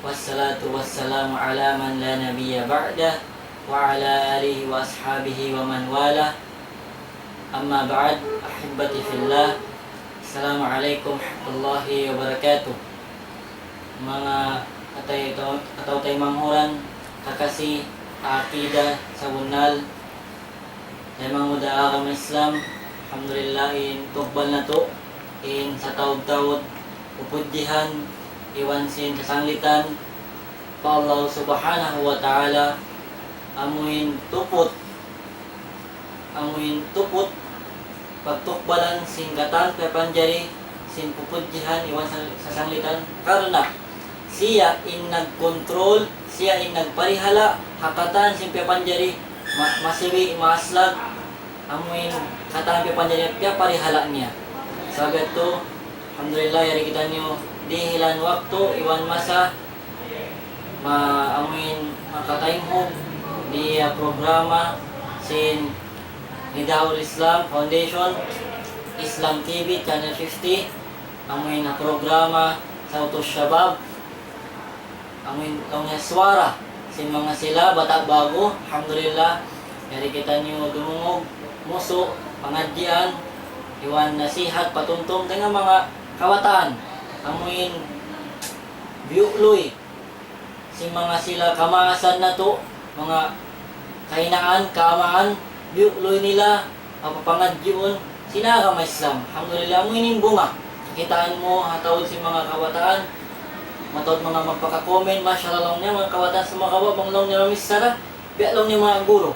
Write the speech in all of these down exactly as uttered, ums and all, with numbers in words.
والصلاة والسلام على من لا نبي بعده وعلى آله وأصحابه ومن والاه. أما بعد، أحبتي في الله، السلام عليكم ورحمة الله وبركاته. Manga atawa-, atawa taymanghud kakasi ha akida sabunnal, taymanghud ha agama Islam, alhamdulillah, in tukbal natu', in sataud-taud pupudjihan iban sin sasanglitan pa Allah Subhanahu wa Ta'ala, amuin tuput, amuin tuput pagtukbalan sin katan piyapanjari sin pupudjihan iban sa-, sasanglitan, karna' siya in nagkontrol, siya in nagparihala' ha katan sin piyapanjari, ma-, masiwi', maaslag, amuin katan piyapanjari, piyaparihala' niya. Sabab yadtu, alhamdulillah, yari kitaniyu dihilan waktu iban masa ma-, amuin makataymhub di, ah, programa sin Nidaul Islam Foundation, Islam T V, Channel fifty, amuin, ah, programa Sawtus Shabab, amuin laung niya suwara sin manga sila bata' ba'gu, alhamdulillah, yari kitaniyu dumungug, musu', pangadjian, iban nasihat, patumtum, dayn ha manga kabataan, amuin biyu'luy sin manga sila kamaasan natu', manga kahinaan, kaamaan, biyu'luy nila, papangadjiun sin agama Islam. Alhamdulillah, amu ini in bunga. Kakitaan mu, ha taud sin manga kabataan, mataud manga magpaka-comment, masha Allah laung niya, manga kabataan sa manga kawa-, bang laung niya mamichara, biya' laung niya manga guru.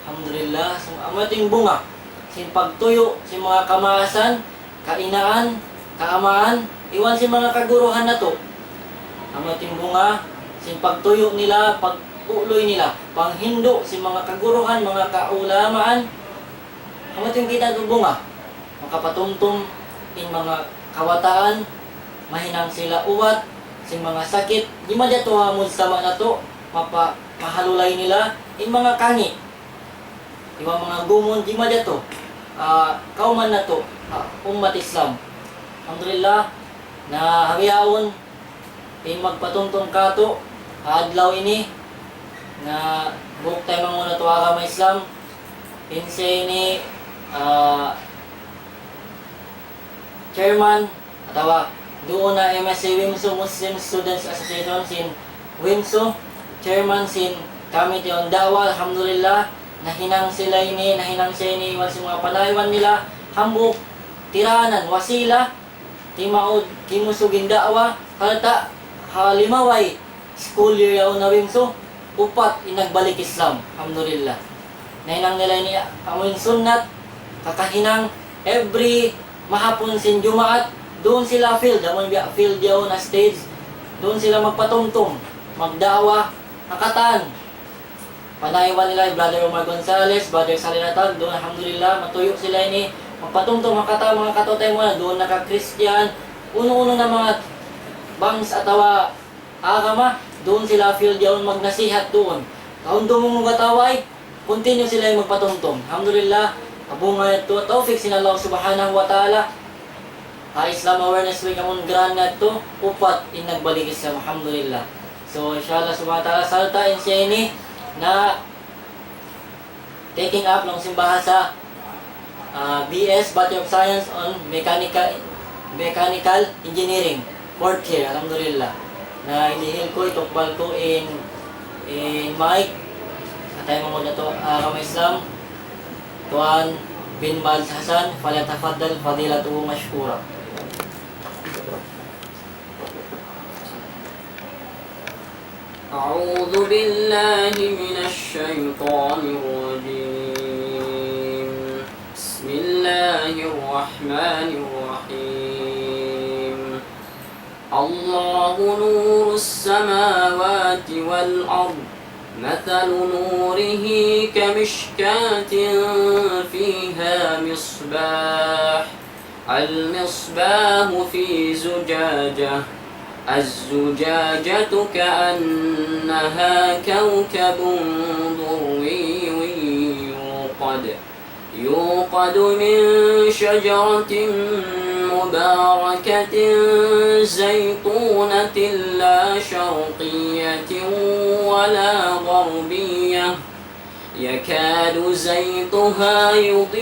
Alhamdulillah, sa-, amu yadtu in bunga sin pagtuyu' sin manga kamaasan, kahinaan, kaamaan, iban sin manga kaguruhan natu'. Amu yadtu in bunga sin pagtuyu' nila, pagbu'luy nila, panghindu' sin manga kaguruhan, manga kaulamaan. Amu yadtu in kita' natu' bunga. Makapatumtum in manga kabataan, mahinang sila ubat sin manga sakit, di' madiyatu ha mujtama' natu', mapa-, mahalulay nila in manga kangi'. Iban manga gumun, di' madiyatu, ah, kawman natu', ah, ummat Islam. Alhamdulillah, na ha bihaun, in magpatumtum kātu', ha adlaw ini, na buuk taymanghud natu' ha agama Islam, in siya ini, ah, chairman, atawa duun na M S A WIMSU, Muslim Students Association sin WIMSU, chairman sin Committee on Da'wah, alhamdulillah, nahinang sila ini, nahinang siya ini, iban sin manga panaywan nila, hambuuk tiranan, wasila, timaud, kimusug in da'wah, sarta' ha limabay school year yaun ha WIMSU, upat in nagbalik Islam. Alhamdulillah. Nahinang nila ini amuin sunnat, kakahinang every mahapun sin Jumaat, duun sila field, amuin biya' field yaun na stage, duun sila magpatumtum, magda'wah, ha katan. Panaywan nila, Brother Omar Gonzales, Brother Saleh Natag, duun, alhamdulillah, matuyu' sila ini, magpatumtum ha katan, manga kataymanghuran, duun na ka Christian, unu-unu na manga bangs atawa agama, duun sila field yaun magnasihat duun. Kaun dumungug atawa, continue sila in magpatumtum. Alhamdulillah, kabunga yadtu, tawfik sin Allah Subhanahu wa Ta'ala. Ha Islam Awareness Week amun grant natu', upat in nagbalik Islam, alhamdulillah. So, inshallah Subhanahu wa Ta'ala, sarta' in siya ini na taking up laung sin bahasa, ah, B S, Bachelor of Science on Mechanical, Mechanical Engineering, fourth year, alhamdulillah. Na idihil ku, itukbal ku in, in mic, ha taymanghud natu', ah, agama Islam, Tuan bin Baz Hasan, فليتفضل فضيلته مشكورا. أعوذ بالله من الشيطان الرجيم. بسم الله الرحمن الرحيم. الله نور السماوات والأرض. مثل نوره كمشكاة فيها مصباح. المصباح في زجاجة. الزجاجة كأنها كوكب دري يوقد، يوقد من شجرة مباركة مباركة زيتونة لا شرقية ولا غربية يكاد زيتها يضيء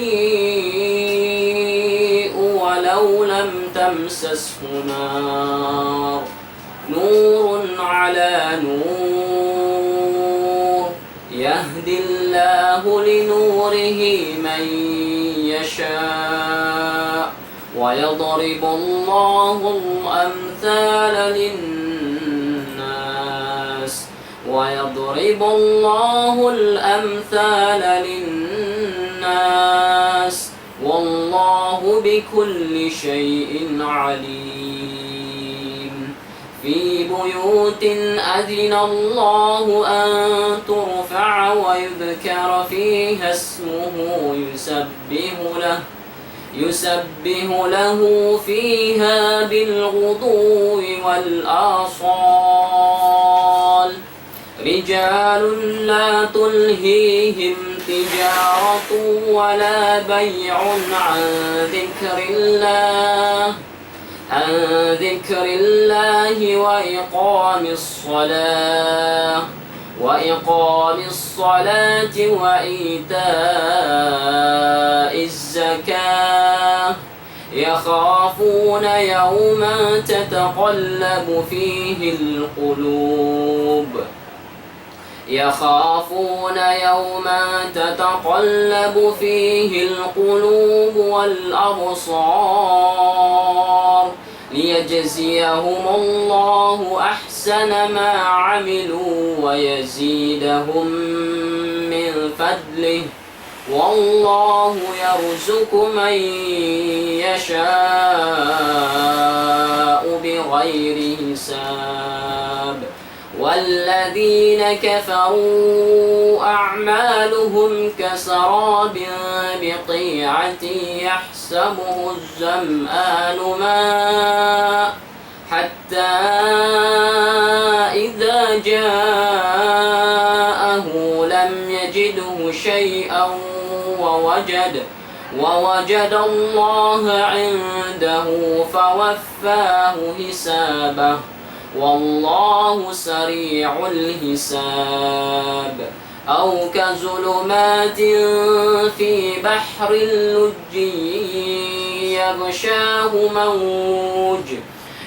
ولو لم تمسسه نار نور على نور يهدي الله لنوره من يشاء ويضرب الله الأمثال للناس ويضرب الله الأمثال للناس والله بكل شيء عليم في بيوت أذن الله أن ترفع ويذكر فيها اسمه يسبح له يسبح له فيها بالغدو والآصال رجال لا تلهيهم تجارة ولا بيع عن ذكر الله عن ذكر الله وإقام الصلاة وإقام الصلاة وإيتاء الزكاة يخافون يوما تتقلب فيه القلوب يخافون يوما تتقلب فيه القلوب والأبصار ليجزيهم الله أحسن ما عملوا ويزيدهم من فضله والله يرزق من يشاء بغير حساب والذين كفروا أعمالهم كسراب بقيعة يحسبه الظمآن ماء حتى إذا جاءه لم يجده شيئا ووجد ووجد الله عنده فوفاه حسابه والله سريع الحساب أو كظلمات في بحر لجي يغشاه موج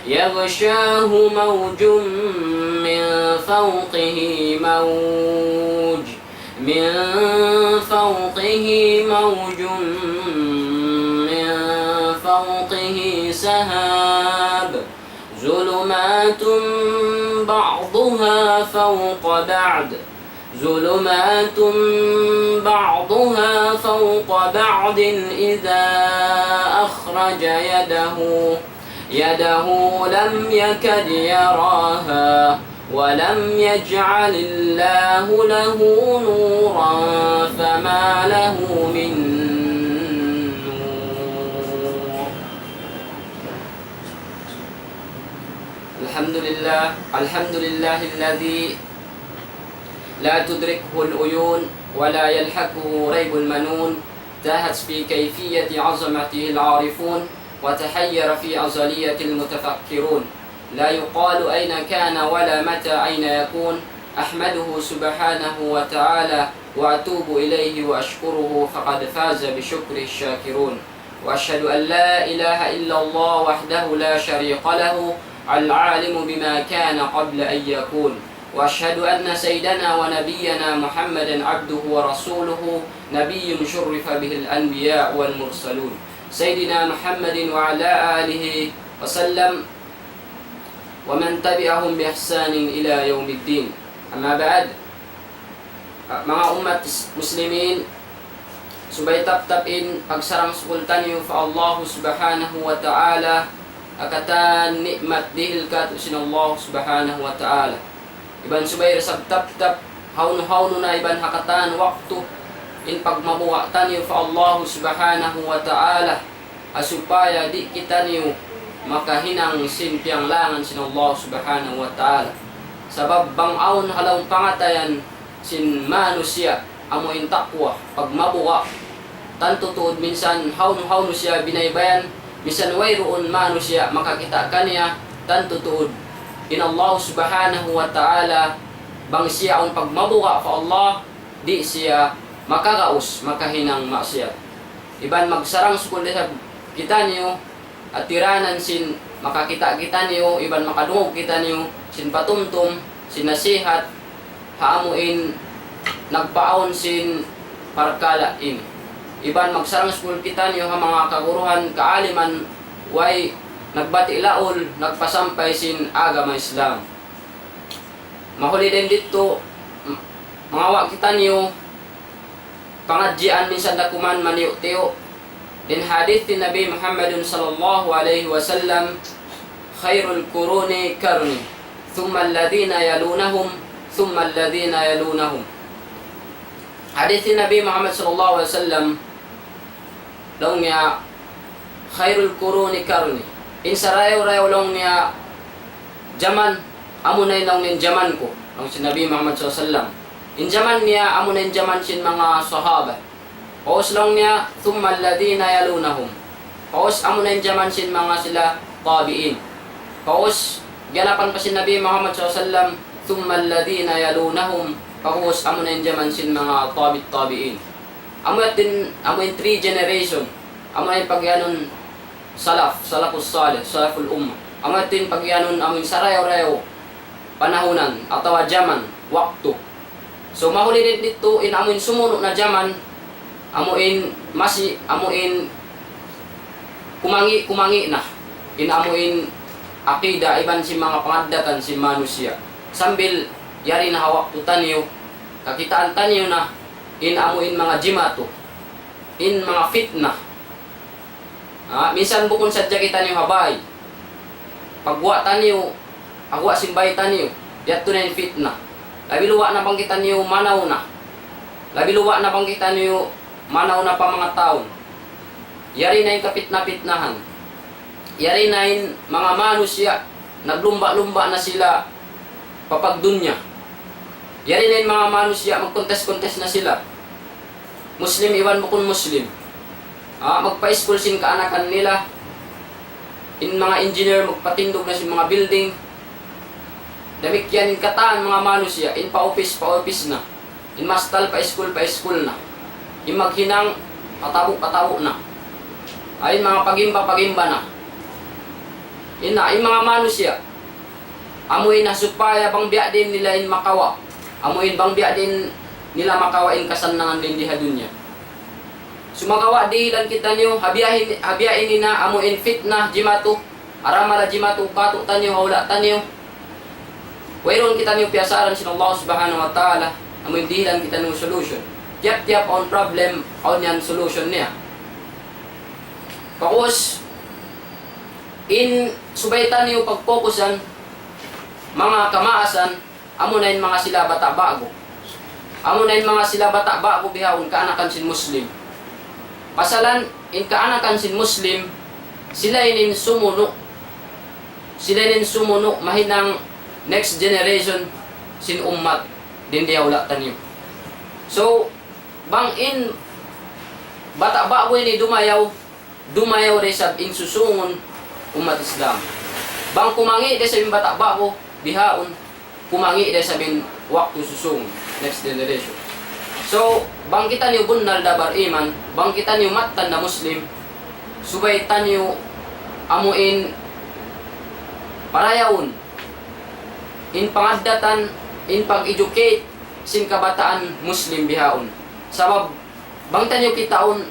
يغشاه موج من فوقه موج من فوقه موج من فوقه سحاب ظلمات بعضها فوق بعض ظلمات بعضها فوق بعض إذا أخرج يده يده لم يكد يراها ولم يجعل الله له نورا فما له من نور الحمد لله الحمد لله الذي لا تدركه العيون ولا يلحقه ريب المنون تاهت في كيفية عظمته العارفون وتحير في أزلية المتفكرون لا يقال أين كان ولا متى أين يكون أحمده سبحانه وتعالى وأتوب إليه وأشكره فقد فاز بشكره الشاكرون وأشهد أن لا إله إلا الله وحده لا شريك له العالم بما كان قبل أن يكون وأشهد أن سيدنا ونبينا محمدا عبده ورسوله نبي شرف به الأنبياء والمرسلون سيدنا محمد وعلى آله وسلم ومن تبعهم بإحسان إلى يوم الدين أما بعد Manga ummat muslimin, subay taptap in pagsarang-sukul taniyu pa Allahu Subhanahu wa Ta'ala, ha katan ni'mat dihil kātu' sin Allahu Subhanahu wa Ta'ala. Iban subay da isab taptap, hawnu-hawnu na iban ha katan waktu, in pagmabuga' taniyu pa Allahu Subhanahu wa Ta'ala, ha supaya di' kitaniyu makahinang sin piyanglangan sin Allah Subhanahu wa Ta'ala. Sabab bang awn ha lawm pangatayan sin manusiya' amu in taqwa, pagmabuga', tantu tuud minsan hawnu-hawnu siya binaybayan, Misan wayruun manusiya' makakita' kaniya, tantu tuud in Allah Subhanahu wa Ta'ala, bang siya awn pagmabuga' pa Allah, di' siya makagaus, makahinang maksiyat. Iban magsarang-sukul da isab kitaniyu, ha tiranan sin makakita' kitaniyu, iban makadungug kitaniyu, sin patumtum, sin nasihat, ha amu in nagpaawn sin parkala' ini. Iban magsarang-sukul kitaniyu ha manga kaguruhan, kaaliman, way nagbati' laul, nagpasampay sin agama Islam. Mahuli dayn didtu, m-, mangawa' kitaniyu, pangadjian minsan da kuman maniyu'-tiyu'. Dayn hadith sin Nabi Muhammadun sallallahu alayhi wasallam, خير القرون قرني ثم الذين يلونهم ثم الذين يلونهم. Hadith sin Nabi Muhammad sallallahu alayhi wasallam, laung niya, خير القرون قرني. In sarayaw-rayaw laung niya jaman, amuna in laung niya in jaman ku, laung sin Nabi Muhammad sallallahu alayhi wasallam. In jaman niya, amuna in jaman sin manga sahaba. Pag'ubus laung niya, ثم الذين يلونهم. Pag'ubus amuna in jaman sin manga sila tabi'in. Pag'ubus, giyanapan pa sin Nabi Muhammad sallallahu alayhi wasallam, ثم الذين يلونهم. Pag'ubus amuna in jaman sin manga tabi't tabi'in. Amu yadtu in, amu in three generation. Amu in pagiyanun salaf, salafus salih, salaful ummah. Amu yadtu in pagiyanun, amu in sarayaw-rayaw panahunan, atawa jaman, waktu. So, mahuli dayn didtu, in amu in sumunu' na jaman, amu in masi, amu in kumangi'-kumangi' na. In amu in akida, iban sin manga pangaddatan sin manusiya'. Sambil yari na ha waktu taniyu, kakitaan taniyu na, in amu in manga jimatu, in manga fitna. Ha, minsan bukun sadja kitaniyu ha bay. Pagguwa' taniyu, pagguwa' sin bay taniyu, yadtu na in fitna. Labi luba' na bang kitaniyu manaw na. Labi luba' na bang kitaniyu manaw na pa manga taun. Yari na in kapitna-pitnahan. Yari na in manga manusiya', naglumba'-lumba' na sila pa pagdunya. Yari na in manga manusiya', magkontes-kontes na sila. Muslim iban bukun Muslim. Ah, magpa-iskul sin kaanakan nila. In manga engineer magpatindug na sin manga building. Damikkiyan in katan manga manusiya', in pa-upis, pa-upis na. In mastal, pa-iskul, pa-iskul na. In maghinang, patabu, patabu na. Ah, in manga pagimba, pagimba na. In na, in manga manusiya', amu in ha supaya bang biya' diin nila in makawa'. Amu in bang biya' diin nila makawa' in kasannangan dayn di ha dunya. Sumagawa' dihilan kitaniyu, ha biya' ini, ha biya' ini na amu in fitna jimatu, aramala jimatu katu'taniyu, ha hula' taniyu. Wayruun kitaniyu piyasaran sin Allah Subhanahu wa Ta'ala, amu in dihilan kitaniyu solution. Tiyap-tiyap awn problem, awn yan solution niya. Pag'ubus, in subay taniyu pagpokusan, manga kamaasan, amuna in manga sila bata' ba'gu. Amuna in manga sila bata' ba'gu bihaun kaanakan sin Muslim. Pasalan in kaanakan sin Muslim, sila ini in sumunu'. Sila ini in sumunu' mahinang next generation sin ummat dayn di ha hula' taniyu. So, bang in bata' ba'gu ini dumayaw, dumayaw da isab in susungun ummat Islam. Bang kumangi' da isab in bata' ba'gu bihaun, kumangi' da isab in waktu susungun, next generation. So, bang kitaniyu bunnal da bariman, bang kitaniyu mattan da Muslim, subay taniyu amu in parayawun in pangaddatan, in pag-educate sin kabataan Muslim bihaun. Sabab, bang taniyu kitaun,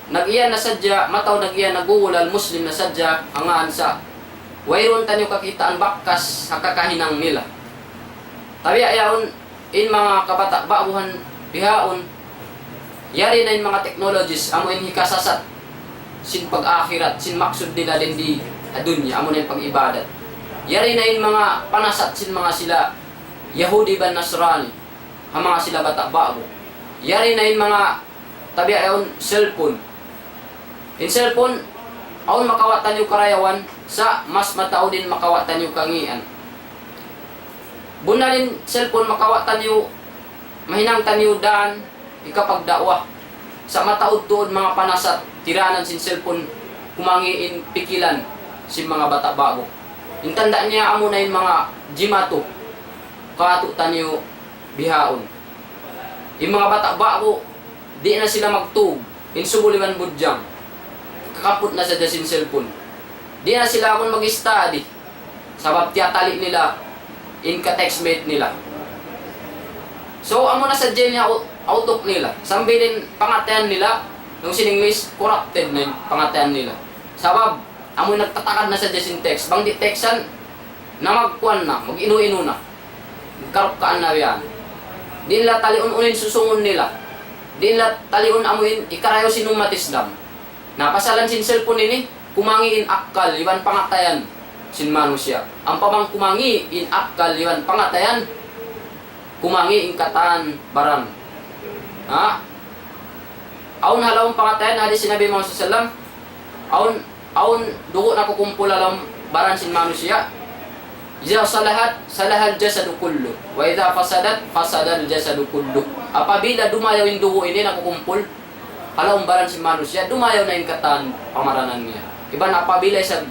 nag-iyan na sadja, mataud nag-iyan, nagugulal, Muslim na sadja, ha ngan sa' wayruun taniyu kakitaan bakas ha kakahinang nila. Tabiya' yaun, in manga kabata' ba'guhan bihaun, yari na in manga technologies, amu in hikasasat sin pag-akhirat, sin maksud nila dayn di ha dunya, amu na in pag-ibadat. Yari na in manga panasat sin manga sila Yahudi iban Nasrani, ha manga sila bata' ba'gu. Yari na in manga tabiya' yaun cellphone. In cellphone, awn makawa' taniyu karayawan, sa' mas mataud in makawa' taniyu kangian. Bunnal in cellphone makawa' taniyu, mahinang taniyu daan, hikapagda'wa. Sa' mataud tuud manga panasat, tiranan sin cellphone, Kumangi' in pikilan sin manga bata' ba'gu. In tanda' niya amuna in manga jimatu, katu' taniyu bihaun. In manga bata' ba'gu, di' na sila magtug, in subul iban budjang. Kakaput na sadja sin cellphone. Di' na sila amun mag-study. Sabab tiyatali' nila in ka-textmate nila. So, amuna sadja in ha-, utuk nila. Sambil in pangatayan nila, laung sin English, corrupted na in pangatayan nila. Sabab, amu in nagtatakad na sadja sin text. Bang di' text yan, na magkuan na, mag-inu-inu na. Magkarukkaan na yan. Di' nila taliun unu in susungun nila. Di' nila taliun amu in hikarayaw sin ummat Islam. Na pasalan sin cellphone ini, kumangi' in akkal iban pangatayan sin manusiya'. Ampa bang kumangi' in akkal iban pangatayan, kumangi' in katan baran. Ha? Awn ha lawm pangatayan, hadis sin Nabi Muhammad sallallahu alayhi wasallam, awn, awn dugu' nakukumpul ha lawm baran sin manusiya'. إذا صلحت صلح الجسد كله، وإذا فسدت فسد الجسد كله. Apabila dumayaw in dugu' ini nakukumpul, ha lawm baran sin manusiya', dumayaw na in katan pamaranan niya. Iban apabila isab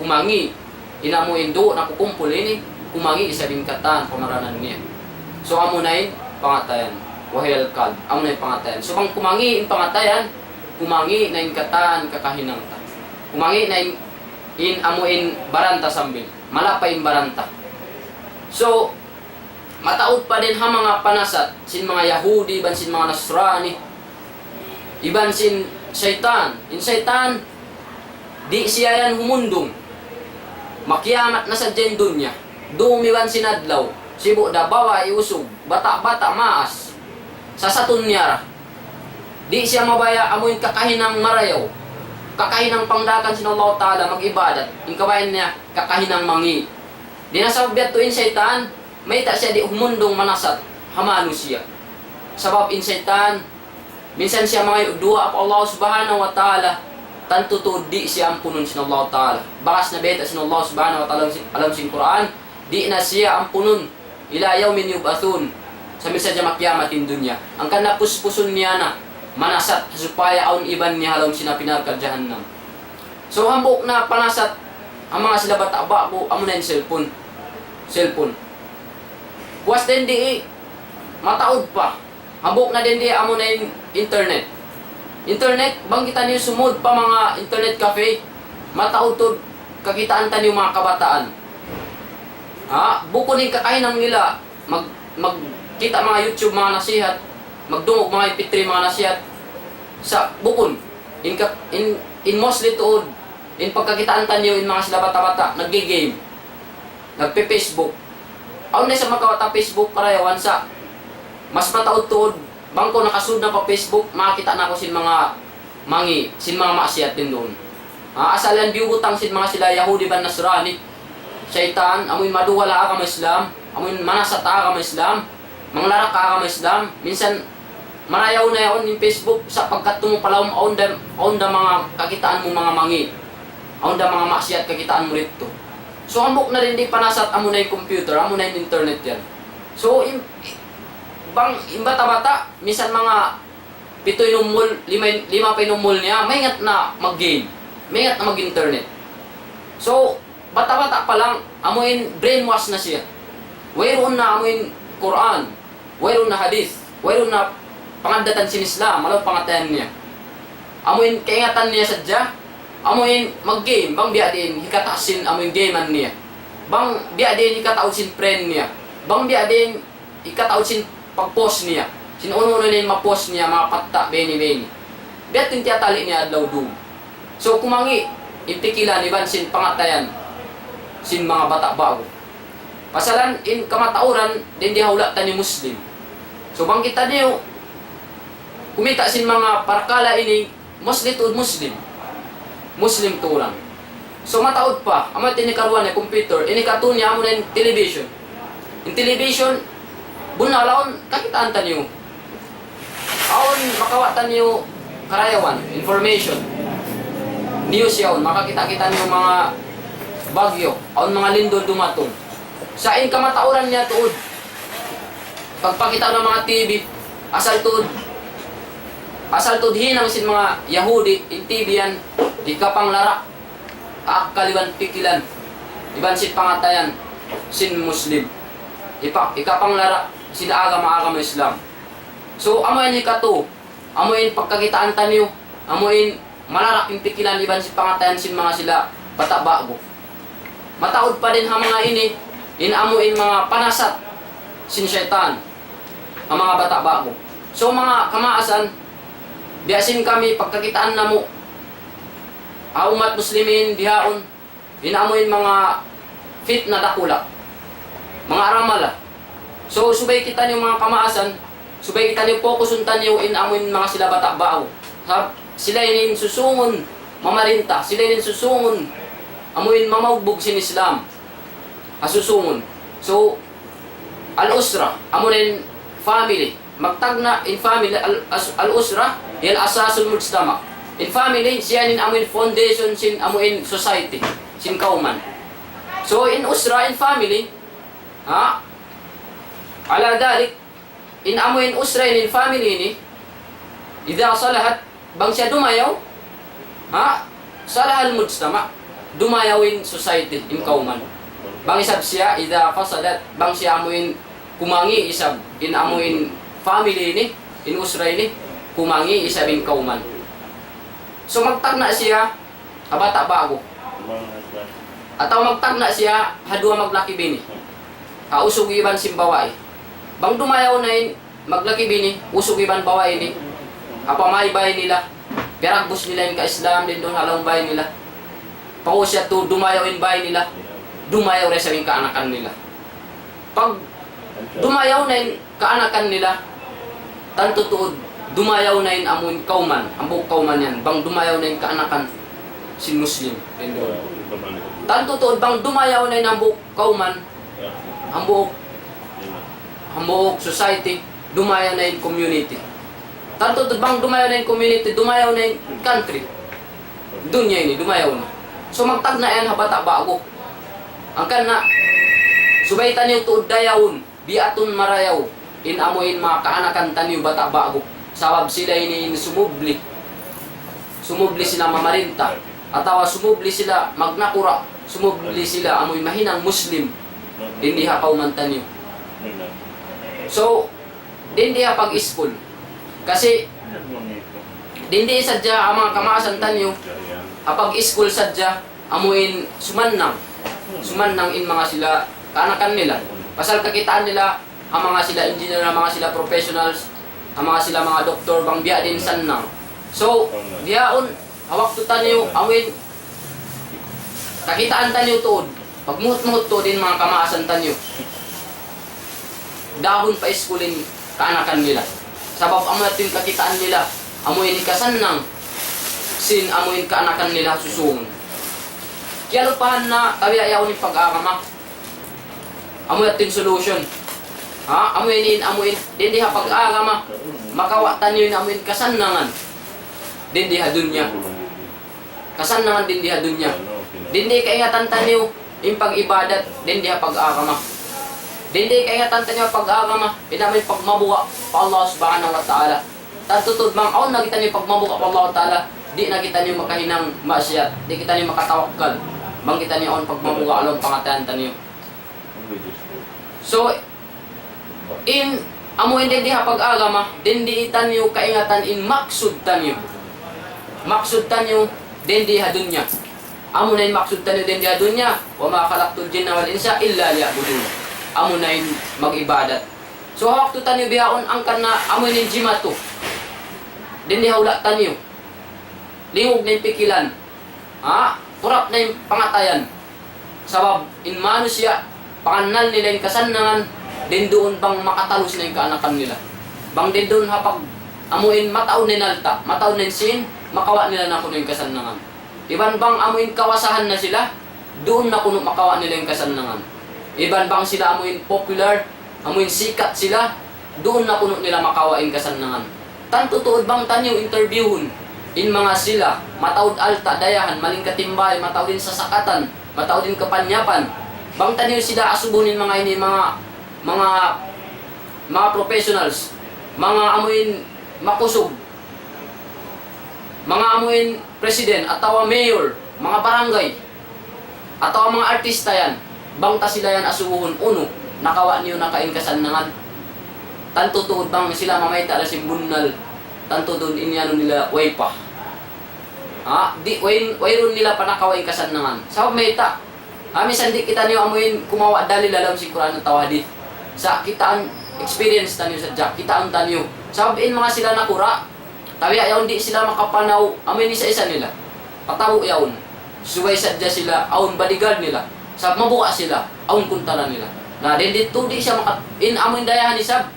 kumangi', in amu in dugu' nakukumpul ini, kumangi' isab in katan pamaranan niya. So, amu na in pangatayan. وهي القلب. Amu na in pangatayan. So, bang kumangi' in pangatayan, kumangi' na in katan kakahinang ta. Kumangi' na in, in amu in baran ta sambil. Malapay in baran ta. So, mataud pa dayn ha manga panasat sin manga Yahudi, iban sin manga Nasrani, iban sin saytan. In saytan, di' siya yan humundung. Makiyamat na sadja in dunya. Dum iban sin adlaw. Sibu' da babai usug, bata'-bata' maas. Sasatun niya ra. Di' siya mabaya' amu in kakahinang marayaw. Kakahinang pangdaakan sin Allah Ta'ala mag-ibadat. In kabayaan niya, kakahinang mangi'. Di' na sabab yadtu in saytan, mayta' siya di' humundung manasat ha manusiya'. Sabab in saytan, minsan siya mangayu' duwaa pa Allah Subhanahu wa Ta'ala, tantu tuud di' siya ampunun sin Allah Ta'ala. Bakas na bayta' sin Allah Subhanahu wa Ta'ala ha lawm sin, ha lawm sin Qur'an, di' na siya ampunun, إلى يوم يبعثون. Sambil sadja makiyamat in dunya. Hangkan na puspusun niya na, manasat, supaya awn iban niya ha lawm sin api narka' jahannam. So, hambuuk na panasat, ha manga sila bata' ba'gu, amu na in cellphone. Cellphone. Puas dayn di, mataud pa. Hambuuk na dayn di, amu na in internet. Internet, bang kitaniyu sumud pa manga internet cafe, mataud tuud kakitaan taniyu manga kabataan. Ha, bukun in kakahinang nila, mag, magkita' manga YouTube, manga nasihat, magdungug manga M P three, manga nasihat. Sa' bukun, in ka, in, in mostly tuud, in pagkakitaan taniyu, in manga sila bata'-bata', nagge-game, nagpe-Facebook. Awn na isab makawata' Facebook karayawan sa'. Mas mataud tuud, bang kaw nakasud na pa Facebook, makakita' na kaw sin manga mangi', sin manga maksiat dayn duun. Ha, asal yan biyubutang sin manga sila Yahudi iban Nasrani. Saytan, amu in maduwal ha agama Islam, amu in manasat ha agama Islam, manglarak ha agama Islam, minsan marayaw na yaun in Facebook, sa' pagkadtu mu pa lawm, awn da, awn da manga kakitaan mu manga mangi'. Awn da manga maksiat kakitaan mu didtu. So, hambuuk na dayn di panasat, amu na in computer, amu na in internet yan. So, in, bang, in bata'-bata', minsan manga pitu in umul, lima, lima pa in umul niya, maingat na mag-game. Maingat na mag-internet. So, bata'-bata' pa lang, amu in brainwash na siya. Wayruun na amu in Qur'an, wayruun na hadith, wayruun na pangaddatan sin Islam, ha lawm pangatayan niya. Amu in kaingatan niya sadja, amu in mag-game, bang biya' diin hikataas sin amu in gamean niya. Bang biya' diin hikataud sin friend niya. Bang biya' diin hikataud sin pag-post niya. Sin unu-unu na in ma-post niya, manga patta', bayni-bayni. Biya' diin tiyatali' niya adlaw dum. So, kumangi' in pikilan iban sin pangatayan sin manga bata' ba'gu. Pasalan in kamatauran, dayn di ha hula' taniyu Muslim. So, bang kitaniyu kumita' sin manga parakala' ini, mostly tuud Muslim. Muslim tuud. So, mataud pa, amu in hikaruwa niya computer, in hikatū niya amu na in television. In television, bunnal awn kakitaan taniyu. Awn makawa' taniyu karayawan, information. News yaun, makakita' kitaniyu manga bagyo, awn manga lindol dumatung. Sa' in kamatauran niya tuud, pagpakita' ha manga T V, asal tuud, Asal tuud hinang sin manga Yahudi, in T V yan, hikapanglara' akkal iban pikilan iban sin pangatayan sin Muslim. Hipa-, hikapanglara' sin agama, agama Islam. So, amu yan hikatu, amu in pagkakitaan taniyu, amu in malara' in pikilan iban sin pangatayan sin manga sila bata' ba'gu. Mataud pa dayn ha manga ini, in amu in manga panasat sin saytan ha manga bata' ba'gu. So, manga kamaasan, biya' sin kami pagkakitaan namu' ha ummat muslimin bihaun, in amu in manga fitna dakula', manga aramala. So, subay kitaniyu manga kamaasan, subay kitaniyu fokusun taniyu in amu in manga sila bata' ba'gu. Sabab sila ini in susungun mamarinta, sila ini in susungun amu in mamaugbug sin Islam ha susungun. So, al-usra, amu in family. Magtagna' in family, al-, as-, al-usra, hiya asasul mujtama'. In family, siya in amu in foundation sin amu in society, sin kawman. So, in usra, in family, ha? Ala dhalik, in amu in usra, in family ini, idha salahat, bang siya dumayaw, ha? Salahal mujtama'. Dumayaw in society, in kawman. Bang isab siya, idha fasadat, bang siya amu in kumangi' isab, in amu in family ini, in usra ini, kumangi' isab in kawman. So magtagna' siya, ha bata' ba'gu. Atawa magtagna' siya, ha duwa maglaki-bini. Ha usug iban sin babai. Bang dumayaw na in maglaki-bini, usug iban babai ini, ha pamaybay nila, piyaragbus nila in ka-Islam dayn duun ha lawm bay nila. Pag'ubus yadtu dumayaw in bay nila, dumayaw da isab in kaanakan nila. Pag dumayaw na in kaanakan nila, tantu tuud, dumayaw na in amu in kawman, hambuuk kawman yan, bang dumayaw na in kaanakan sin Muslim dayn duun. Tantu tuud, bang dumayaw na in hambuuk kawman, hambuuk, hambuuk society, dumayaw na in community. Tantu tuud bang dumayaw na in community, dumayaw na in country. Dunya ini, dumayaw na. So magtagna' yan ha bata' ba'gu. Hangkan na, subay taniyu tuud dayawun, biatun marayaw in amu in manga kaanakan taniyu bata' ba'gu. Sabab sila ini in sumubli. Sumubli sila mamarinta. Atawa sumubli sila magnakura'. Sumubli sila amu in mahinang Muslim. Dayn di ha kawman taniyu. So, dayn di ha pag-iskul. Kasi, dayn di sadja ha manga kamaasan taniyu, ha pag-iskul sadja, amu in sumannang. Sumannang in manga sila kaanakan nila. Pasal kakitaan nila, ha manga sila engineer, ha manga sila professionals, ha manga sila manga doktor, bang biya' diin sannang. So, bihaun, ha waktu taniyu, amu in, kakitaan taniyu tuud, pagmuhut-muhut tuud in manga kamaasan taniyu. Dahun pa iskul in kaanakan nila. Sabab amu yadtu in kakitaan nila, amu in hikasannang sin amu in kaanakan nila susungun. Kiyalupahan na, tabiya' yaun in pag-agama. Amu yadtu in solution. Ha? Amu ini in, amu in, dayn di ha pag-agama, makawa' taniyu in amu in kasannangan dayn di ha dunya. Kasannangan dayn di ha dunya. Dayn di kaingatan taniyu in pag-ibadat, dayn di ha pag-agama. Dayn di kaingatan taniyu ha pag-agama, in amu in pagmabuga' pa Allah Subhanahu wa Ta'ala. Tantu tuud bang awn na kitaniyu pagmabuga' pa Allah Ta'ala, di' na kitaniyu makahinang maksiyat, di' kitaniyu makatawakkal. Bang kitaniyu awn pagmabuga' ha lawm pangatayan taniyu. So, in, amu in dayn di ha pag-agama, dayn di taniyu kaingatan in maksud taniyu. Maksud taniyu, dayn di ha dunya. Amu na in maksud taniyu dayn di ha dunya, وما خلقت الجن والإنس إلا ليعبدون. Amu na in mag-ibadat. So, ha waktu taniyu bihaun hangkan na amu in jimatu. Dayn di ha hula' taniyu. Lingug na in pikilan. Ha? Kurap na in pangatayan. Sabab in manusiya', pangannal nila in kasannangan, dayn duun bang makatalus na in kaanakan nila. Bang dayn duun ha pag-, amu in mataud na in alta', mataud na in sīn, makawa' nila na kunu' in kasannangan. Iban bang amu in kawasahan na sila, duun na kunu' makawa' nila in kasannangan. Iban bang sila amu in popular, amu in sikat sila, duun na kunu' nila makawa' in kasannangan. Tantu tuud bang taniyu interviewhun in manga sila, mataud alta' dayahan, malingkat in bāy, mataud in sasakatan, mataud in kapanyapan. Bang taniyu sila asubuhun in manga ini, manga, manga, manga professionals, manga amu in makusug, Manga amuin president atawa mayor, manga barangay, atawa manga artista yan, bang ta sila yan asubuhun, unu, nakawa' niyu na kaingkasannangan? Tantu tuud bang sila mamayta' da sin bunnal, tantu tuud in iyanu nila way pa. Ha? Di', way, wayruun nila pa nakawa' in kasannangan. Sabab mayta', ha, minsan di' kitaniyu amuin kumawa' dalil ha lawm sin Qur'an atawa hadith. Sa' kitaan, experience taniyu sadja, kitaan taniyu. Sabab in manga sila nakura', tabiya' yaun di' sila makapanaw, amuin isa-isa nila. Patabu' yaun. Subay sadja sila, awn bodyguard nila. Sabab mabuga' sila, awn kuntara nila. Na, dayn didtu di' siya maka-, in amuin dayahan isab,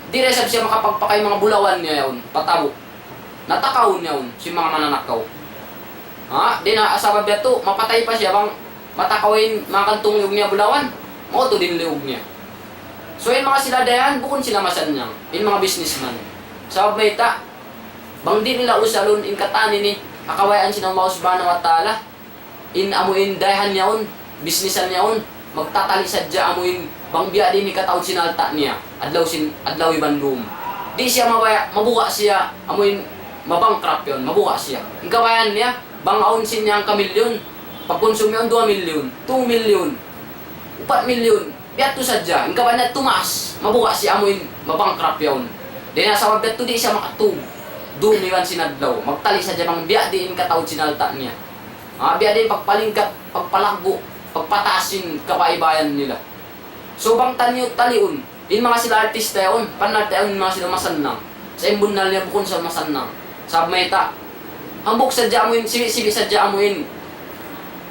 di' da isab siya makapagpakay manga bulawan niya yaun, patabu'. Natakawun yaun sin manga mananakaw. Ha? Di' na, sabab yadtu, mapatay pa siya bang matakaw in manga kantung liug niya bulawan, mautu' din liug niya. So, in manga sila dayahan, bukun sila masannyang, in manga businessman. Sabab mayta', bang di' nila usalun in katan ini, ha kabayaan sin Allah Subhanahu wa Ta'ala, in amuin dayahan yaun, bisnisan yaun, magtatali sadja amuin bang biya' diin hikataud sin alta' niya, adlaw sin, adlaw iban dum. Di' siya mabaya', mabuga' siya, amuin mabankrupt yaun, mabuga' siya. In kabayaan niya, bang awn sin niya hangka milyun, pagkunsum yaun duwa milyun, two milyun, upat milyun, biya' tu sadja, in kabayaan niya tumaas, mabuga' siya amuin mabankrupt yaun. Dayn ha sabab yadtu di' siya makatug dum iban sin adlaw, magtali sadja bang biya' diin kataud sin alta' niya. Ah, biya' diin pagpalingkat, pagpalaggu', pagpataas sin kabaibayan nila. So, bang taniyu taliun, in manga sila artista yaun, panalta yaun in manga sila masannang. Sa' in bunnal niya bukun sa masannang. Sabab mayta', hambuuk sadja amuin, sibi'-sibi' sadja amuin,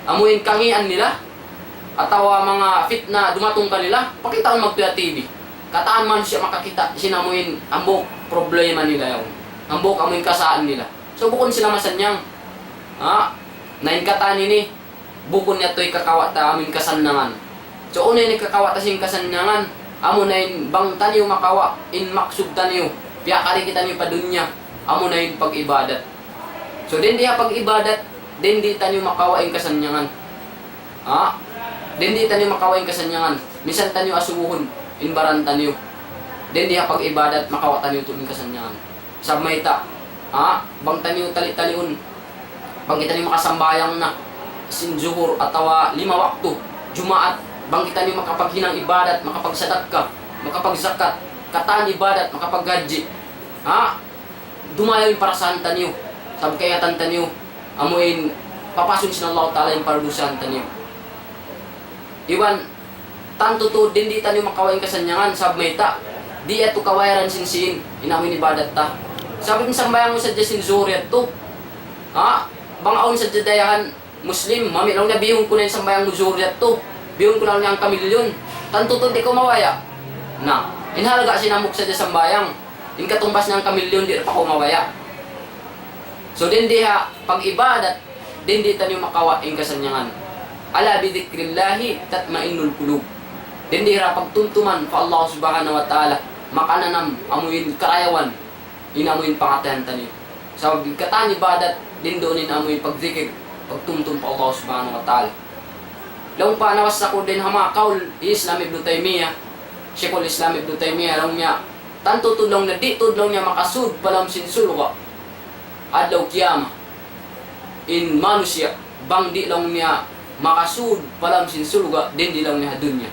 amuin kangian nila, atawa manga fitna dumatung kanila, pakitaun magtuy ha T V. Katan manusiya' makakita' sin amuin hambuuk problema nila yaun. Hambuuk amuin kasaan nila. So, bukun sila masannyang. Ha? Na in katan ini, bukun yadtu hikakawa' ta amuin kasannangan. So, unu in hikakawa' ta sin kasannangan, amuna in bang taniyu makawa' in maksud taniyu, piyakari kitaniyu pa dunya, amuna in pag-ibadat. So, dayn di ha pag-ibadat, dayn di taniyu makawa' in kasannangan. Ha? Dayn di taniyu makawa' in kasannangan. Minsan taniyu asubuhun in baran taniyu. Dayn di ha pag-ibadat, makawa' taniyu tuud in kasannangan. Sabab mayta', ha, bang taniyu tali-taliun, bang kitaniyu makasambahayang na sin Zuhur atawa lima waktu, Jumaat, bang kitaniyu makapaghinang ibadat, makapagsadakka, makapagzakat, katan ibadat, makapaghajji, ha, dumayaw in parasahan taniyu, sabab kaingatan taniyu, amuin papasun sin Allah Ta'ala in pardusahan taniyu. Iban, tantu tuud dayn di taniyu makawa' in kasannangan, sabab mayta', di' yadtu kawayaran sin sīn, in amuin ibadat ta. Sabab in sambahayang mu sadja sin Zuhur yadtu, ha? Bang awn sadja dayahan Muslim, mami' laung niya bihun ku na in sambahayang mu Zuhur yadtu, bihun ku na laung niya hangka milyun, tantu tuud di' kaw mabaya'. Na, in halga' sin hambuuk sadja sambahayang, in katumbas niya hangka milyun, di' da pa kaw mabaya'. So, dayn di ha pag-ibadat, dayn di taniyu makawa' in kasannangan. ألا بذكر الله تطمئن القلوب. Dayn di ha pagtumtuman pa Allah Subhanahu wa Ta'ala, makananam amuin karayawan, in amuin pangatayan taniyu. Sabab katan ibadat, dayn duun in amuin pagzikir, pagtumtum pa Allah Subhanahu wa Ta'ala. Laung pa, nawassa ku dayn ha manga kaul hi Islam Ibn Taymiyyah, Shaykhul Islam Ibn Taymiyyah, laung niya, tantu tuud laung niya, di' tuud laung niya makasud pa lawm sin surga' adlaw qiyamah in manusiya', bang di' laung niya makasud pa lawm sin surga', dayn di laung niya ha dunya.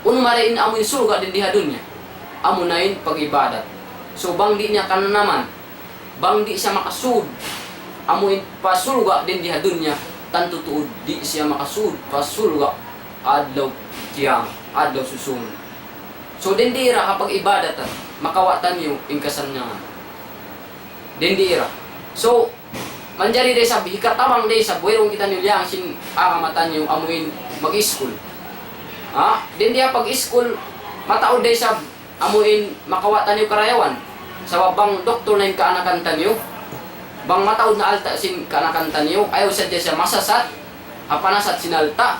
Unu mari in amuin surga' dayn di ha dunya? Amuna in pag-ibadat. So, bang di' niya kananaman, bang di' siya makasud amuin pa surga' dayn di ha dunya, tantu tuud di' siya makasud pa surga' adlaw qiyamah, adlaw susūngun. So, dayn di ira ha pag-ibadat, makawa' taniyu in kasannangan. Dayn di ira. So, manjari da isab, hikatabang da isab, wayruun kitaniyu liyang sin agama taniyu, amuin mag-iskul. Ha? Dayn di ha pag-iskul, mataud da isab, amuin makawa' taniyu karayawan. Sabab bang doktor na in kaanakan taniyu, bang mataud na alta' sin kaanakan taniyu, ayaw sadja siya masasat, ha panasat sin alta',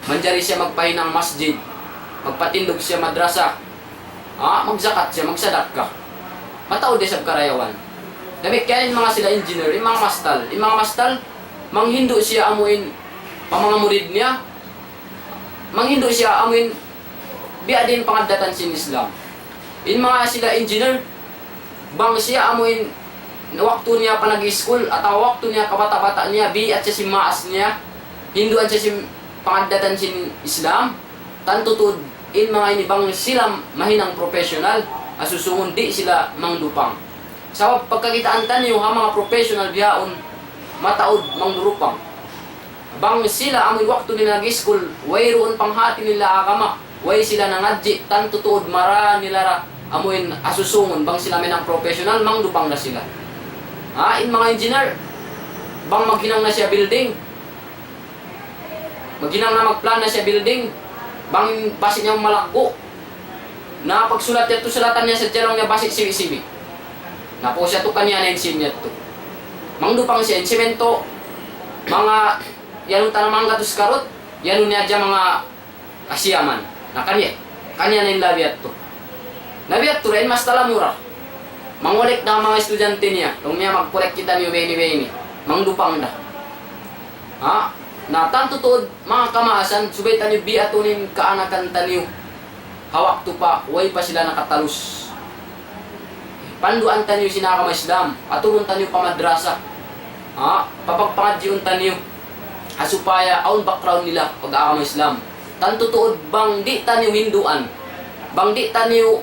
manjari siya magpahinang masjid, magpatindug siya madrasa, ha, magzakat siya, magsadakka. Mataud da isab karayawan. Damikkiyan in manga sila engineer, in manga mastal, in manga mastal, manghindu' siya amuin pa manga murid niya, manghindu' siya amuin biya' diin pangaddatan sin Islam. In manga sila engineer, bang siya amuin waktu niya pa nag-school, atawa waktu niya kabata'-bata' niya, biat siya sin maas niya, hinduan siya sin pangaddatan sin Islam, tantu tuud, in manga ini bang sila mahinang professional, asusungun di' sila mangdupang. Sabab pagkakitaan taniyu ha manga professional bihaun, mataud mangdurupang. Bang sila amuin waktu nila nag-school, wayruun panghati nila agama, way sila nangadji', tantu tuud mara nila ra amuin asusungun, bang sila mahinang professional, mangdupang da sila. Ha, in manga engineer, bang maghinang na siya building, maghinang na, magplan na siya building, bang basi' niya malaggu', na pagsulat yadtu, sulatan niya sa jalung niya basi' sibi'-sibi'. Na pag siya tu kaniya na in sin yadtu. Mangdupang siya in simento, manga, yan in tanam manggatus karut, yan in niya dyan manga kasiyaman. Na kaniya, kaniya na in labi yadtu. Labi yadtu ra in mas talamura. Mangulek da manga estudyante niya. Laung niya, magkurek kitaniyu bayni-bayni. Mangdupang da. Ha? Na tantu tuud, manga kamaasan, subay taniyu biatun in kaanakan taniyu ha waktu pa, way pa sila nakatalus. Panduan taniyu sin agama Islam, aturun taniyu pa madrasa. Ha? Papagpangadjiun taniyu. Ha supaya awn background nila pag-agama Islam. Tantu tuud bang di' taniyu hinduan, bang di' taniyu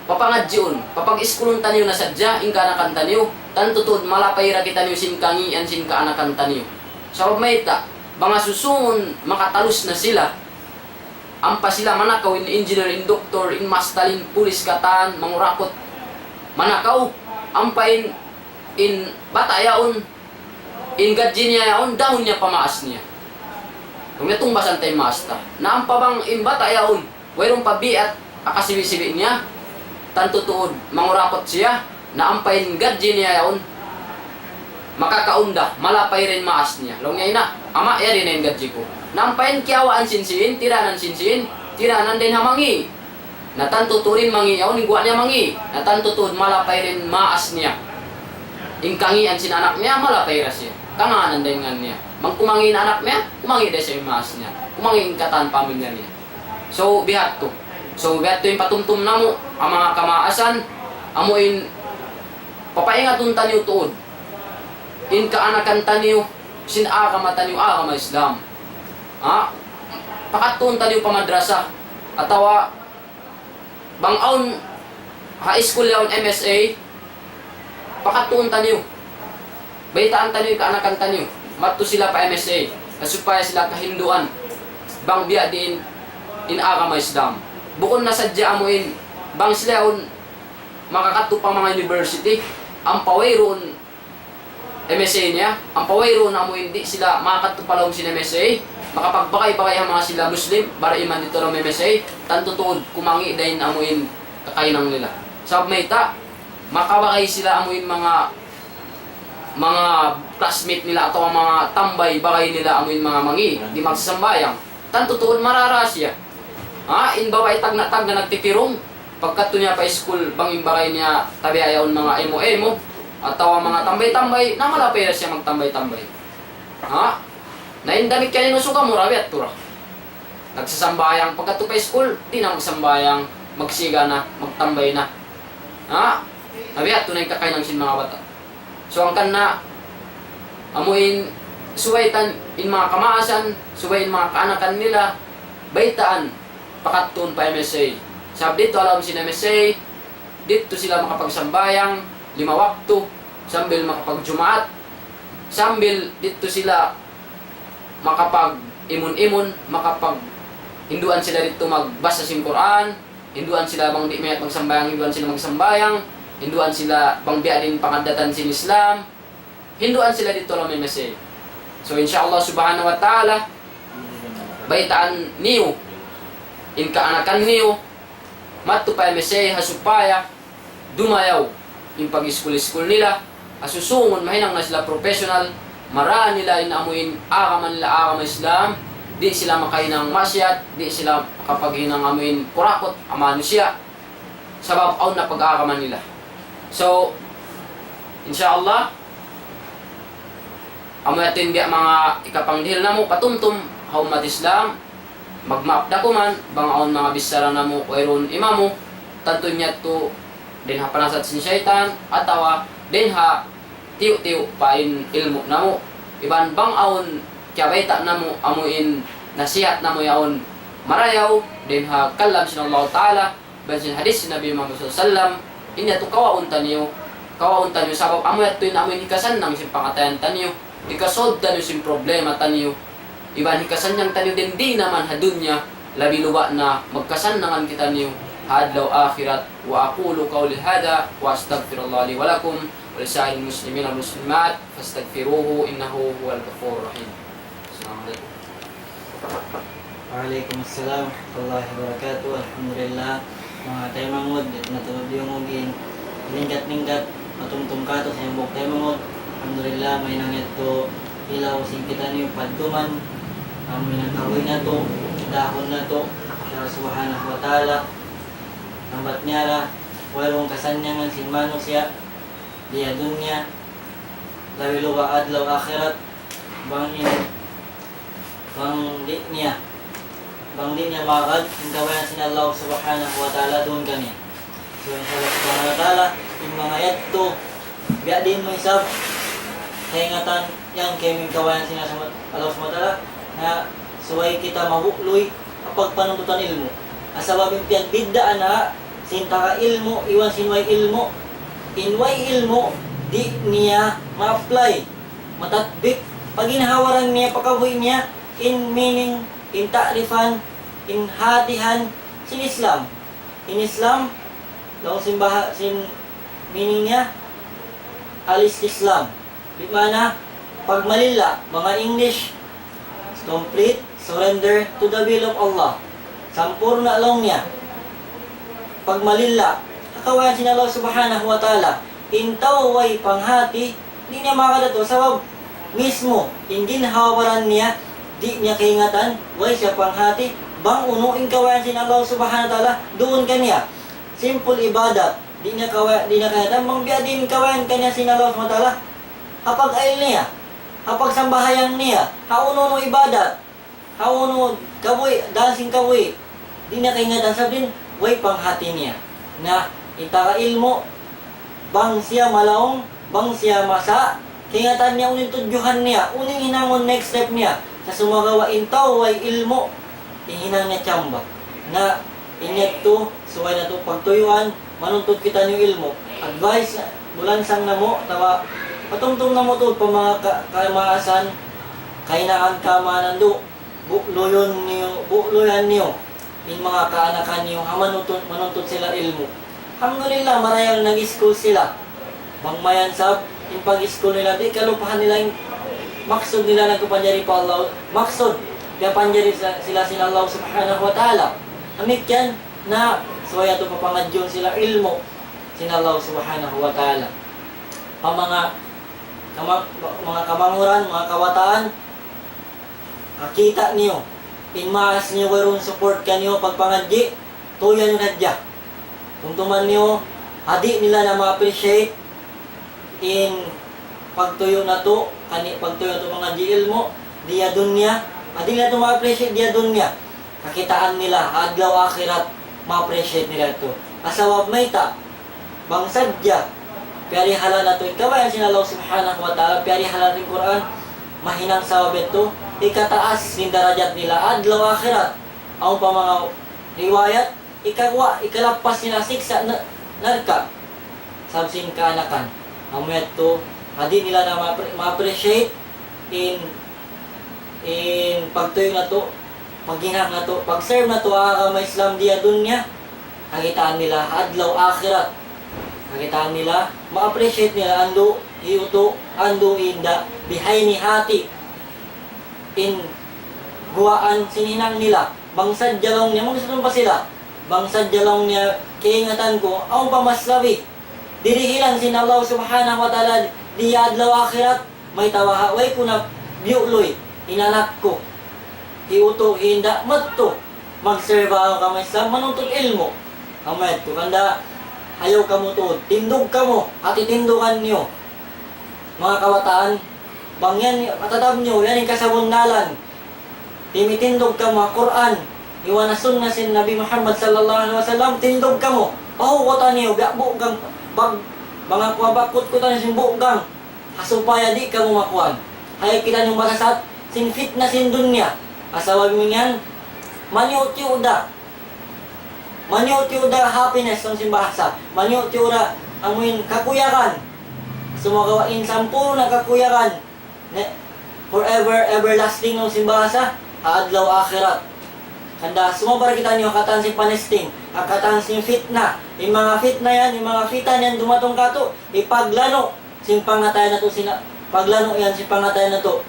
papangadjiun, papag-iskulun taniyu na sadja in kaanakan taniyu, tantu tuud malapay ra kitaniyu sin kangīan sin kaanakan taniyu. Sabab mayta', bang asusungun makatalus na sila, ampa sila manakaw in engineer, in doktor, in mastal, in pulis katan, mangurakut, manakaw, ampa in, in bata' yaun, in gadji niya yaun, dahun niya pa maas niya. Kung niya tungbasan ta in maas ta. Na ampa bang in bata' yaun, wayruun pa biat, ha kasibi'-sibi' niya, tantu tuud, mangurakut siya, na ampa in gadji niya yaun, makakaun da, malapay ra in maas niya. Laung niya, "Ina', ama', yari na in gadji ku." Na ampa in kiyawaan sin siin, tiranan sin siin, tiranan dayn ha mangī'. Na tantu tuud in mangī' yaun, in guwa' niya mangī'. Na tantu tuud malapay ra in maas niya. In kangīan sin anak niya, malapay ra siya. Kangānan dayn ngan niya. Bang kumangī' in anak niya, kumangī' da isab in maas niya. Kumangī' in katan pamilya niya. So, bihadtu. So, bihadtu in patumtum namu', ha manga kamaasan, amu in papaingatun taniyu tuud. In kaanakan taniyu, sin agama taniyu, agama Islam. Ha? Pakadtuun taniyu pa madrasa. Atawa, bang awn ha school yaun M S A, pakadtuun taniyu. Baytaan taniyu in kaanakan taniyu. Madtu sila pa M S A. Na supaya sila kahinduan. Bang biya' diin in agama Islam. Bukun na sadja amu in, bang sila yaun makakadtu pa manga university, ampa wayruun M S A niya, ampa wayruun amu in di' sila makakadtu pa lawm sin M S A, makapagbagay-bagay ha manga sila Muslim, bariman didtu ha lawm M S A, tantu tuud kumangi' da in amu in kakahinang nila. Sabab mayta', makabagay sila amu in manga, manga classmate nila atawa manga tambay bagay nila amu in manga mangi', di' magsasambahayang. Tantu tuud marara siya. Ha, in babai tagna'-tagna' nagtikirung, pagkadtu niya pa iskul, bang in bagay niya tabiya' yaun manga emo-emo, atawa manga tambay-tambay, na malapay ra siya magtambay-tambay. Ha? Na in damikkiyan in usug amu ra, biya' tu ra. Nagsasambahayang, pagkadtu pa iskul, di' na magsambahayang, magsiga na, magtambay na. Ha? Na biya' tu na in kakahinang sin manga bata'. So, hangkan na, amu in, subay ta in manga kamaasan, subay in manga kaanakan nila, baytaan, pakadtuun pa M S A. Sabab didtu ha lawm sin M S A, didtu sila makapagsambahayang lima waktu, sambil makapagjumaat, sambil didtu sila makapag-imun-imun, makapag-, hinduan sila didtu magbasa sin Qur'an, hinduan sila bang di' mayat magsambahayang, hinduan sila magsambahayang, hinduan sila bang biya' diin pangaddatan sin Islam, hinduan sila didtu ha lawm M S A. So, insya Allah subhanahu wa ta'ala, baytaan niyu, in kaanakan niyu, madtu pa M S A ha supaya dumayaw in pag-iskul-iskul nila, ha susungun mahinang na sila professional, marā nila in amu in agama nila, agama Islam, di' sila makahinang maksiyat, di' sila makapaghinang amu in kurakut ha manusiya', sabab awn na pag-agama nila. So, insya Allah, amu yadtu in biya' manga ikapangdihil namu' patumtum ha ummat Islam, magmaap da kuman, bang awn manga bichara namu' wayruun imamu, tantu in yadtu dayn ha panasat sin saytan, atawa dayn ha tiyu'-tiyu' pa in ilmu' namu'. Iban bang awn kiyabayta' namu', amu in nasihat namu' yaun marayaw, dayn ha kalam sin Allah Ta'ala, iban sin hadith sin Nabi Muhammad sallallahu alayhi wasallam, in yadtu kawaun taniyu, kawaun taniyu sabab amu yadtu in amu in hikasannang sin pangatayan taniyu, hikasud taniyu sin problema taniyu, iban hikasannang taniyu dayn di' na man ha dunya, labi luba' na magkasannangan kitaniyu ha adlaw akhirat. وأقول قولي هذا وأستغفر الله لي ولكم ولسائر المسلمين والمسلمات فاستغفروه إنه هو الغفور الرحيم. السلام عليكم. Wa alaykum assalam wa rahmatullahi wa barakatuh. Alhamdulillah. Manga taymanghud, di' na tuud yung ugin. Lingkat-lingkat, patumtum katu' sa yung buhuk taymanghud. Alhamdulillah, mahinang yadtu ilaw sin kitaniyu padduman. Amu in kabuhi' natu', dahun natu', siya Subhanahu wa Ta'ala. Sambat niya ra, wayruun kasannangan sin manusiya' di ha dunya, labi luba' adlaw akhirat, bang in, bang di' niya, bang di' niya magad in kabayaan sin Allah Subhanahu wa Ta'ala duun kaniya. So, insha Allah Subhanahu wa Ta'ala, in manga yadtu, biya' diin mu isab, kaingatan, yan kaymu in kabayaan sin Allah Subhanahu wa Ta'ala, na subay kita mabu'luy ha pagpanuntutan ilmu'. Sabab in piyagbiddaan na sin taga ilmu' iban sin way ilmu'. In way ilmu', di' niya ma-apply, matatbik, pa ginhawa-baran niya, pa kabuhi' niya, in meaning, in ta'rifan, in hatihan sin Islam. In Islam, laung sin baha-, sin meaning niya, al-istislam. Di' maana, pagmalilla, manga English, complete surrender to the will of Allah. Sampurna' laung niya. Pagmalilla ha kabayaan sin Allah Subhanahu wa Ta'ala. In tau way panghati, di' niya makadtu. Sabab, mismu, in ginhawa-baran niya, di' niya kaingatan, way siya panghati, bang unu in kabayaan sin Allah Subhanahu wa Ta'ala, duun kaniya. Simple ibadat, di' niya kawa-, di' niya kaingatan, bang biya' diin kabayaan kaniya sin Allah Subhanahu wa Ta'ala, ha pag-ayil niya, ha pagsambahayang niya, ha unu-unu ibadat, ha unu kabuhi', dalan sin kabuhi', di' niya kaingatan sabab in way panghati niya. Na, in taga ilmu', bang siya malaung, bang siya masa, kaingatan niya unu in tudjuhan niya, unu in hinangun next step niya. Sa' sumagawa' in tau way ilmu', in hinang niya chamba. Na, in yadtu, subay natu' pagtuyuan, manuntut kitaniyu ilmu'. Advice, bulansang namu', tawa, patumtum namu' tuud pa manga ka-, kamaasan, kahinaan kamanan du, bu'luyun niyu, bu'luyan niyu, in manga kaanakan niyu, ha manuntut, manuntut sila ilmu'. Alhamdulillah, marayaw nag-school sila. Bang mayan sab, in pag-school nila, di' kalupahan nila in maksud nila nagkapanjari pa Allah, maksud, kapanjari sa-, sila sin Allah Subhanahu wa Ta'ala. Damikkiyan, na subay natu' papangadjiun sila ilmu' sin Allah Subhanahu wa Ta'ala. Pa manga kama-, manga kamanguran, manga kawataan, kita' niyu, in maas niyu wayruun support kaniyu pagpangadji', tuyan niyu sadja. Tumtuman niyu, ha di' nila na ma-appreciate, in pagtuyu' natu', kani pagtuyu' natu' mangadji' ilmu', di ha dunya, ha di' nila natu' ma-appreciate di ha dunya. Kakitaan nila, adlaw akhirat, ma-appreciate nila yadtu. Sabab mayta', bang sadja, piyarihala natu' in kabayaan sin Allah Subhanahu wa Ta'ala, piyarihala natu' in Qur'an, mahinang sabab yadtu, hikataas sin darajat nila, adlaw akhirat. Awn pa manga riwayat, hikaguwa', hikalappas nila siksa' na-, narka'. Sabab sin kaanakan. Amu yadtu, ha di' nila na ma-, ma-appreciate in, in pagtuyu' natu', paghinang natu', pag-serve natu' ha agama Islam di ha dunya, kakitaan nila adlaw akhirat. Kakitaan nila, ma-appreciate nila andu' hiyutu', andu' hinda', bihaini hati in guwaan sin hinang nila. Bang sadja laung niya, magsutun pa sila. Bang sadja laung niya, kaingatan ku, awn pa mas labi. Dirihilan sin Allah Subhanahu wa Ta'ala di adlaw akhirat, mayta' baha' way ku na biyu'luy in anak ku. Hiyutu', hinda', madtu. Mag-serve ha agama Islam, manuntut ilmu'. Amu yadtu, hangkan ayaw kamu tuud. Tindug kamu, hati tindugan niyu. Manga kawataan, bang yan, matatab niyu, yan in kasabunnalan. Timitindug kamu ha Qur'an, iban ha sunna sin Nabi Muhammad sallallahu alayhi wasallam, tindug kamu. Pahugutan niyu, biya' bu-, gam-, pag-, Manga kuwan pa kutkutan sin bugang. Ha supaya di' kamu makuwan. Hay kita' niyu masasat sin fitna sin dunya. Asawa mingan, maniyu-tiyu da. Maniyu-tiyu da happiness, laung sin bahasa. Maniyu-tiyu da amuin kakuyagan. Sumagawa' in sampurna' kakuyagan. Ne, forever, everlasting, laung sin bahasa, ha adlaw akhirat. Hangkan sumabar kitaniyu ha katan sin panesting, ha katan sin fitna. In manga fitna yan, in manga fitan yan dumatung katu', hipaglanu' sin pangatayan natu', sin paglanu' yan sin pangatayan natu'.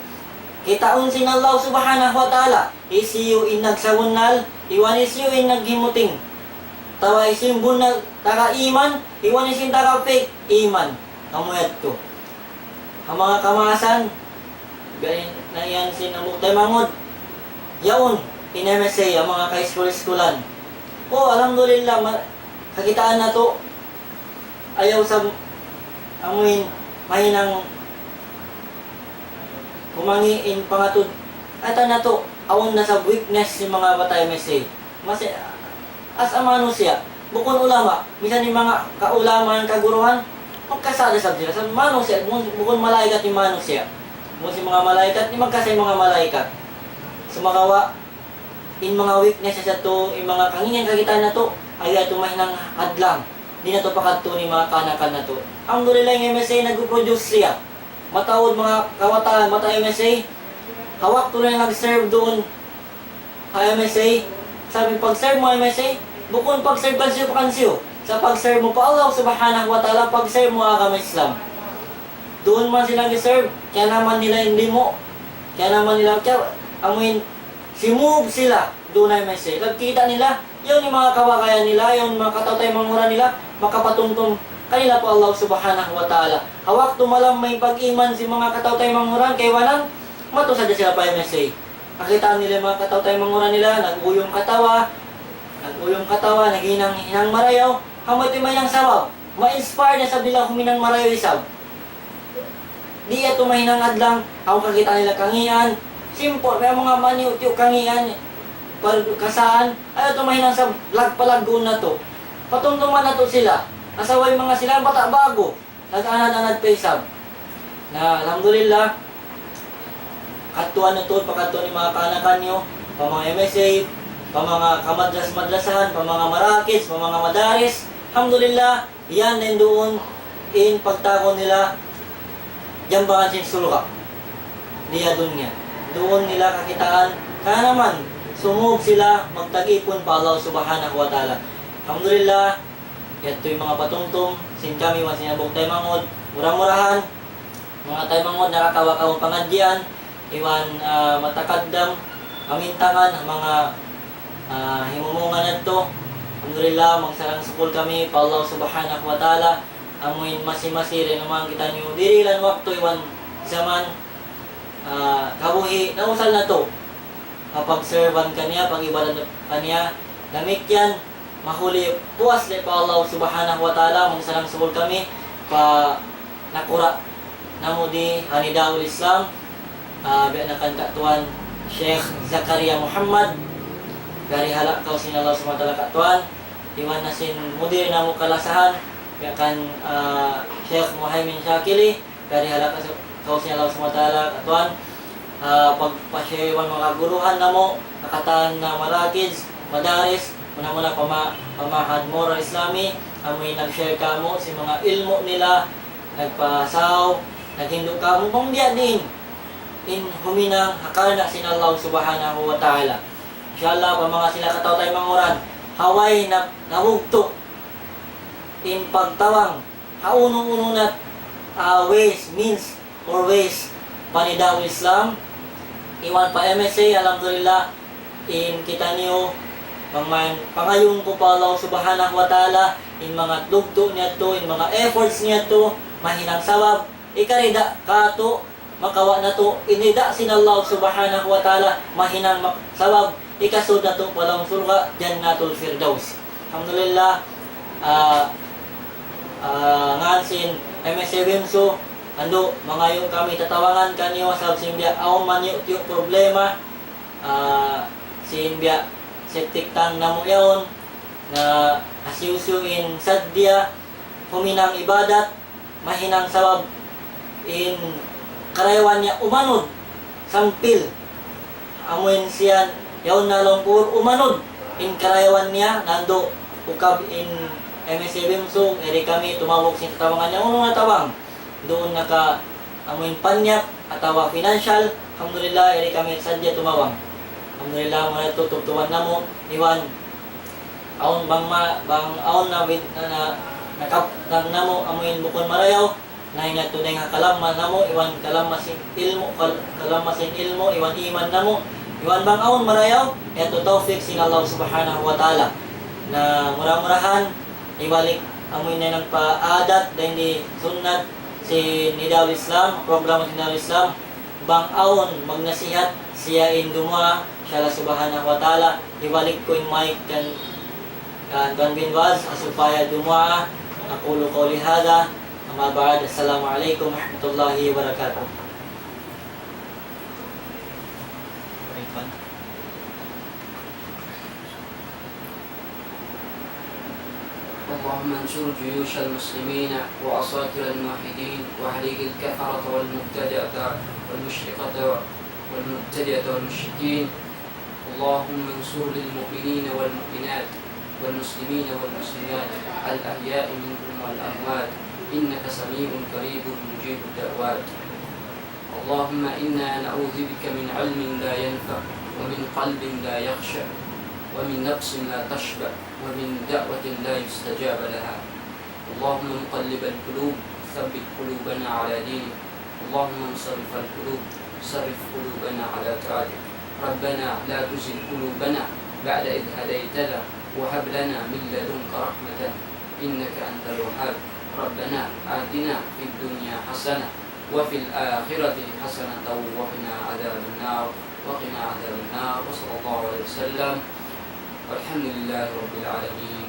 Kitaun sin Allah Subhanahu wa Ta'ala, hisiyu in nagsabunnal, iban hisiyu in naghimuting. Atawa hisiyu in bunnal taga iman, iban hisiyu in taga fake iman. Amu yadtu. Ha manga kamaasan, biya' na yan sin hambuuk taymanghud. Yaun, in M S A, ha manga ka-school-schoolan. Oh, alhamdulillah, ma-, kakitaan natu', ayaw sa amuin mahinang kumangi' in pangatud. Katan natu', awn na sa weakness sin manga bata' M S A. Masi, as a manusiya', bukun ulama, misan in manga kaulamaan, kaguruhan, magkasala sab sila. Sa' manusiya', bukun, bukun malaikat in manusiya'. Bukun sin manga malaikat, di' magkasala in manga malaikat. Sumagawa', in manga weakness yadtu, in manga kangian kakitaan natu', ayaw yadtu mahinang hadlang. Di' natu' pakadtuun in manga kaanakan natu'. Alhamdulillah, in M S A nag-produce siya. Mataud manga kabataan, bata' M S A. Ha waktu nila nag-serve duun ha M S A, sabi, pag-serve mu M S A, bukun pag-serve kansiyu pa kansiyu. Sa' pag-serve mu pa Allah Subhanahu wa Ta'ala, pag-serve mu agama Islam. Duun man sila nag-serve, kiyanaman nila in limu. Kiyanaman nila, kiya-, amuin, simūg sila duun ha M S A. Pagkita' nila, yaun in manga kabagayan nila, yaun in manga kataw-taymanghuran nila, makapatumtum kanila pa Allah Subhanahu wa Ta'ala. Ha waktu malamma in pag-iman sin manga kataw-taymanghuran, kaibanan, matu sadja sila pa M S A. Kakitaan nila in manga kataw-taymanghuran nila, nag-uyum katawa, nag-uyum katawa, naghinang, hinang marayaw, amu yadtu in mahinang sabab. Ma-inspire na isab nila huminang marayaw isab. Di' yadtu mahinang hadlang, awn kakitaan nila kangian. Simple, may manga maniyu-tiyu kangian. Par-, kasaan, ayaw yadtu mahinang sabab, lag-, palagguun natu'. Patumtuman natu' sila. Asawa in manga sila, bata' ba'gu. Nag-anad-anad pa isab. Na, alhamdulillah, kadtuan natu', pakadtuan in manga kaanakan niyu, pa manga M S A, pa manga kamadras-madrasahan, pa manga marakiz, pa manga madaris. Alhamdulillah, yan na in duun in pagtawagun nila jambangan sin surga'. Di ha dunya. Duun nila kakitaan, kaya naman, sumūg sila magtag-ipun pa Allah Subhanahu wa Ta'ala. Alhamdulillah, yadtu in manga patumtum sin kami iban sin hambuuk taymanghud. Mura-murahan, manga taymanghud, nakakawa' kamu pangadjian, iban, ah, matakaddam, pamintangan, manga, ah, himumungan yadtu. Alhamdulillah, magsarang-sukul kami pa Allah Subhanahu wa Ta'ala. Amuin masi-masi da in amu kitaniyu diri iban waktu iban jaman, ah, kabuhi', nausal natu'. Ha pag-serve kaniya, pag-ibadat kaniya, damikkiyan, mahuli puas da pa Allah Subhanahu wa Ta'ala, magsarang-sukul kami pa nakura' namu' di ha Nidaul Islam, ah, biya' na kan Katuan Sheikh Zakaria Muhammad, piyarihala' kaw sin Allah Subhanahu wa Ta'ala, Katuan, iban na sin mudir namu' kalasahan, biya' kan, ah, Sheikh Muhaymin Shakili, piyarihala' kaw sin Allah Subhanahu wa Ta'ala, Katuan. Ah, pagpa-share iban manga guruhan namu', ha katan marakiz, madaris, muna-muna pa ma-, pa Ma'had Moral Islami, amuin nag-share kāmu' sin manga ilmu' nila, nagpasaw, naghindu' kāmu', bang biya' diin in huminang ha karna' sin Allah Subhanahu wa Ta'ala. Insha Allah, pa manga sila kataw-taymanghuran, ha way na, nabugtu' in pagtabang ha unu-unu na, ah, ways, means, or ways, pa Nidaul Islam, iban pa M S A, alhamdulillah, in kitaniyu, pangman, pangayuun ku pa Allah Subhanahu wa Ta'ala, in manga tugtu' niya yadtu, in manga efforts niya yadtu, mahinang sabab, hikarida kātu', makawa' natu' in rida sin Allah Subhanahu wa Ta'ala, mahinang mak-, sabab, hikasud natu' pa lawm surga', Jannatul Firdaus. Alhamdulillah, ah, ah, ngan sin M S A Wimsu, andu', mangayu' kami tatabangan kaniyu, sabab sin biya' awn maniyu-tiyu' problema, ah, sin biya' septic tank namu' yaun, na hisiyu-siyu in sadja, huminang ibadat, mahinang sabab in karayawan niya umanud sampay amuin siya yaun na laung kubul umanud in karayawan niya nandu' ukab in M S A BIMSU, yari kami tumawag sin tatabangan niya, unu na tabang. Duun na ka amuin panyap atawa financial, alhamdulillah, yari kami sadja tumawag. Alhamdulillah, muna tutup tuwan namu', iban awn bang ma-, bang awn na wid-, na, na, nakap-, na, namu', amuin bukun marayaw, na ingat tuud dayn ha kalamma namu', iban kalamma sin ilmu', kal-, kalamma sin ilmu', iban iman namu', iban bang awn marayaw, yadtu tawfik sin Allah Subhanahu wa Ta'ala. Na mura-murahan, hibalik amuin na in paadat, dayn di sunnat sin Nidaul Islam, program sin Nidaul Islam, bang awn magnasihat siya in dumuwaa, insha Allah Subhanahu wa Ta'ala, hibalik ku in mic kan, kan Tuan Bin Baz, supaya dumuwaa. أقول قولي هذا، أما بعد، السلام عليكم ورحمة الله وبركاته. اللهم انصر جيوش المسلمين وعساكر الموحدين، واهلك الكفرة والمبتدعة والمشركة والمبتدعة والمشركين. اللهم انصر للمؤمنين والمؤمنات والمسلمين والمسلمات الأحياء منهم والأموات، إنك سميع قريب مجيب الدعوات. اللهم إنا نعوذ بك من علم لا ينفع، ومن قلب لا يخشع، ومن نفس لا تشبع، ومن دعوة لا يستجاب لها. اللهم مقلب القلوب، ثبت قلوبنا على دينك. اللهم مصرف القلوب، صرف قلوبنا على طاعتك. ربنا لا تزغ قلوبنا بعد إذ هديتنا، وهب لنا من لدنك رحمة، إنك أنت الوهاب. ربنا آتنا في الدنيا حسنة وفي الآخرة حسنة وقنا عذاب النار، وقنا عذاب النار. وصلى الله عليه وسلم. والحمد لله رب العالمين.